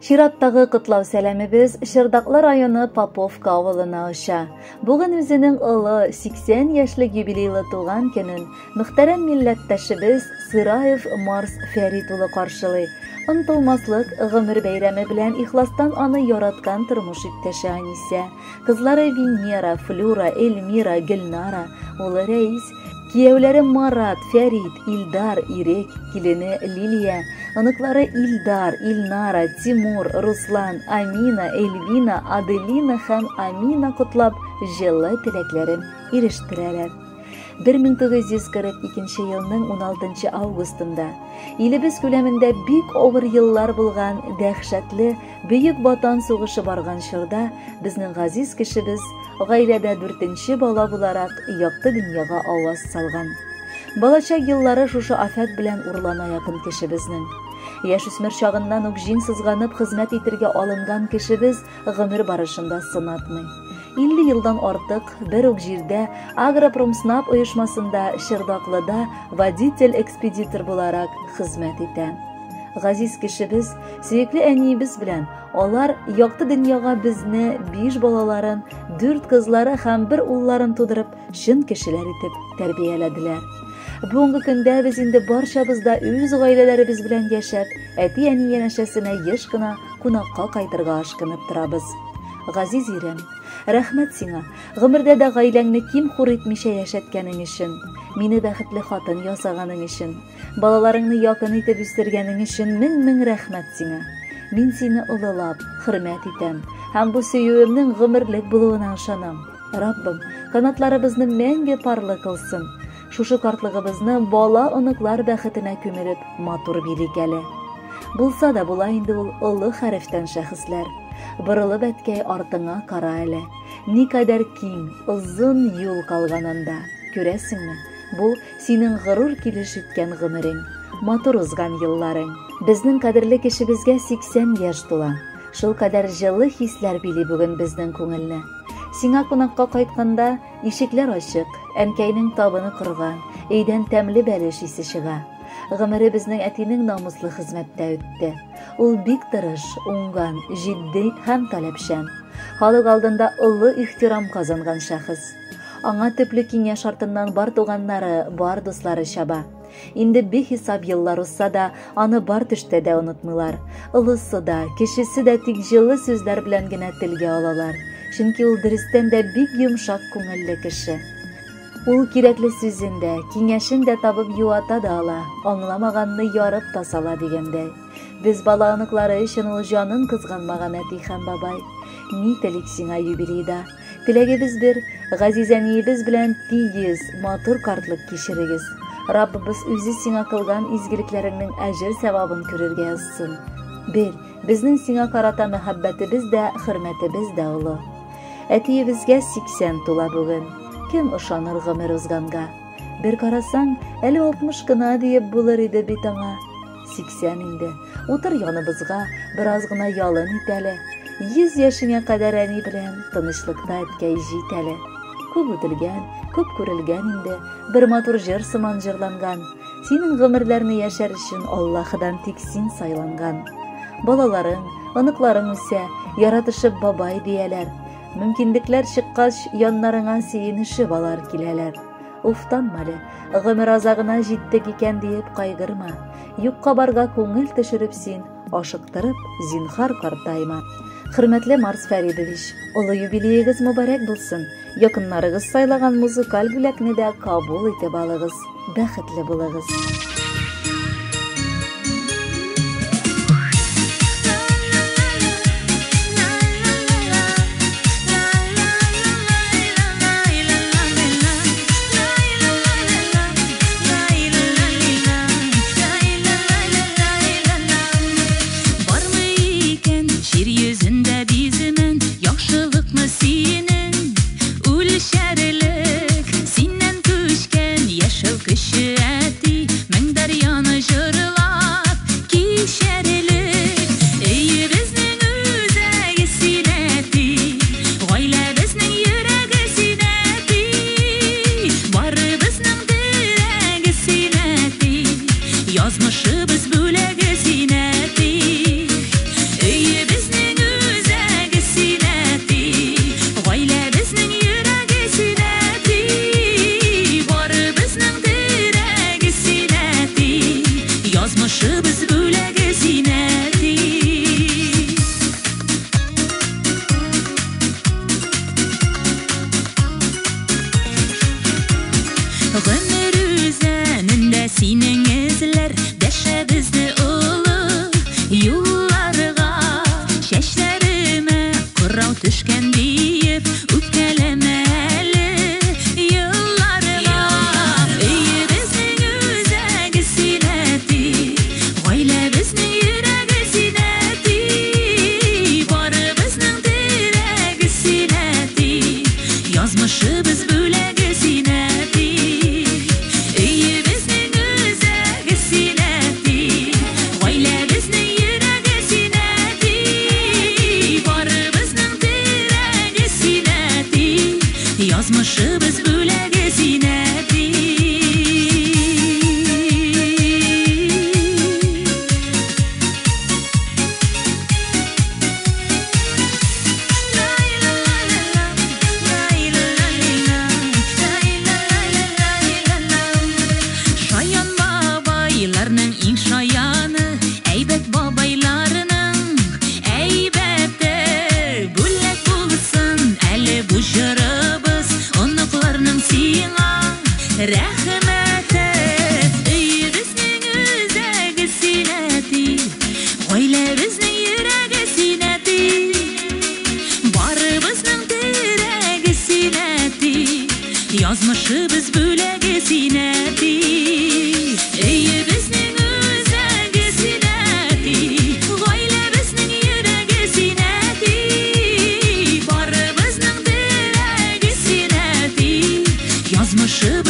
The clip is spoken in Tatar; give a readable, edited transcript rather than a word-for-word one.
Чираттагы котлау сәламебез Чырдаклы районы Поповка авылына оча. Бүген үзенең олы 80 яшьлек юбилейлы туган көнен мөхтәрәм милләттәшебез Сыраев Марс Фәрит улы каршылый. Онытылмаслык гомер бәйрәме белән ихластан аны яраткан тормыш иптәше Анисә, кызлары Венера, Флюра, Эльмира, Гөлнара, улы Рәис, Кияүләре Марат, Фәрит, Илдар, Ирек, килене Лилия, оныклары Илдар, Илнара, Тимур, Руслан, Амина, Эльвина, Аделина һәм Амина котлап, җылы теләкләрен ирештерәләр. 1942 елның 16 августында илебез күләмендә бик авыр еллар булган дәһшәтле Бөек Ватан сугышы барган чорда безнең газиз кешебез гаиләдә дүртенче бала буларак якты дөньяга аваз салган. Балачак еллары шушы афәт белән урлана якын кешебезнең. Яшүсмер чагыннан ук җиң сызганып хезмәт итергә алынган кешебез гомер барышында сынатмый. 50 елдан артык бер үк җирдә Агропромснаб оешмасында Чырдаклыда водитель-экспедитор буларак хезмәт итә. Газиз кешебез, сөекле әниебез белән алар якты дөньяга безне, биш балаларын, дүрт кызлары һәм бер улларын тудырып, чын кешеләр итеп тәрбияләделәр. Бүгенге көндә без инде барчабыз да үз гаиләләребез белән яшәп, әти-әни янәшәсенә еш кына кунакка кайтырга ашкынып торабыз. Газиз ирем, рәхмәт сиңа, гомердә дә гаиләңне ким-хур итмичә яшәткәнең өчен, мине бәхетле хатын ясаганың өчен. Балаларыңны якын итеп үстергәнең өчен мең-мең рәхмәт сиңа. Мин сине олылап, хөрмәт итәм һәм бу сөюемнең гомерлек булуына ышанам. Раббым, канатларыбызны мәңге парлы кылсын. Шушы картлыгыбызны бала-оныклар бәхетенә күмелеп, матур билик әле. Булса да була инде ул олы хәрефтән шәхесләр. Борылып әткәй артыңа кара әле. Никадәр киң, озын юл калган анда. Күрәсеңме? Бу, синең горур килеш үткән гомерең, матур узган елларың. Безнең кадерле кешебезгә 80 яшь тула. Шул кадәр җылы хисләр били бүген безнең күңелне. Сиңа кунакка кайтканда, ишекләр ачык, әнкәйнең табыны корган, өйдән тәмле бәлеш исе чыга. Гомере безнең әтинең намуслы хезмәттә үтте. Ул бик тырыш, уңган, җитди һәм таләпчән. Халык алдында олы ихтирам казанган шәхес. Аңа төпле киңәш артыннан бар туганнары, бар дуслары чаба. Инде бихисап еллар узса да, аны бар төштә дә онытмыйлар. Олысы да, кечесе дә тик җылы сүзләр белән генә телгә алалар. Чөнки ул дөрестән дә бик йомшак күңелле кеше. Ул кирәкле сүзен дә, киңәшен дә табып юата да ала, аңламаганны ярып та сала дигәндәй. Без бала оныклары өчен ул җанын кызганмаган әти һәм бабай. Ни телик сиңа юбилейда? Теләгебез бер, газиз әниебез белән тигез, матур картлык кичерегез. Раббыбыз үзе сиңа кылган изгелекләреңнең әҗер-сәвабын күрергә язсын. Бел, безнең сиңа карата мәхәббәтебез дә, хөрмәтебез дә олы. Әтиебезгә 80 тула бүген. Кем ышаныр гомер узганга? Бер карасаң, әле 60 кына диеп булыр иде бит аңа. 80 инде. Утыр яныбызга, бераз гына ялын ит әле. 100 яшеңә кадәр әни белән тынычлыкта әткәй җит әле. Күп үтелгән, күп күрелгән инде, бер матур җыр сыман җырланган. Синең гомерләрне яшәр өчен Аллаһыдан тик син сайланган. Балаларың, оныкларың үсә, яратышып бабай дияләр. Мөмкинлекләр чыккач, яннарыңа сөенешеп алар киләләр. Уфтанма әле, гомер азагына җиттек икән диеп кайгырма. Юкка барга күңел төшереп син, ашыктырып, зинхар картайма. Хөрмәтле Марс Фәридович, олы юбилеегыз мөбарәк булсын. Якыннарыгыз сайлаган музыкаль бүләкне дә кабул итеп алыгыз. Бәхетле булыгыз. Бармы икән җир йөзендә биземен, яхшылыкны синең үлчәрлек, синнән күчкән яшәү көче, әти, мең Гомер үзәнендә синең эзләр дәшә безне олы юлларга. Чәчләремә кырау төшкән диеп үпкәләмә әле елларга. Өебезнең үзәге син, әти, гаиләбезнең йөрәге син, әти, барыбызның терәге син, әти, язмышыбыз бүләге син, әти. Өебезнең үзәге син, әти, гаиләбезнең йөрәге син, әти, барыбызның терәге син, әти, язмышыбыз бүләге син, әти. Шаян бабайларның иң шаяны, әйбәт бабайларның әйбәте. Бүләк булсын әле бу җырыбыз, оныкларның сиңа рәхмәте. Өебезнең үзәге син, әти, гаиләбезнең йөрәге син, әти, барыбызның терәге син, әти, язмышыбыз бүләге син, әти. Өебезнең үзәге син, әти, гаиләбезнең йөрәге син, әти, барыбызның терәге син, әти, язмышыбыз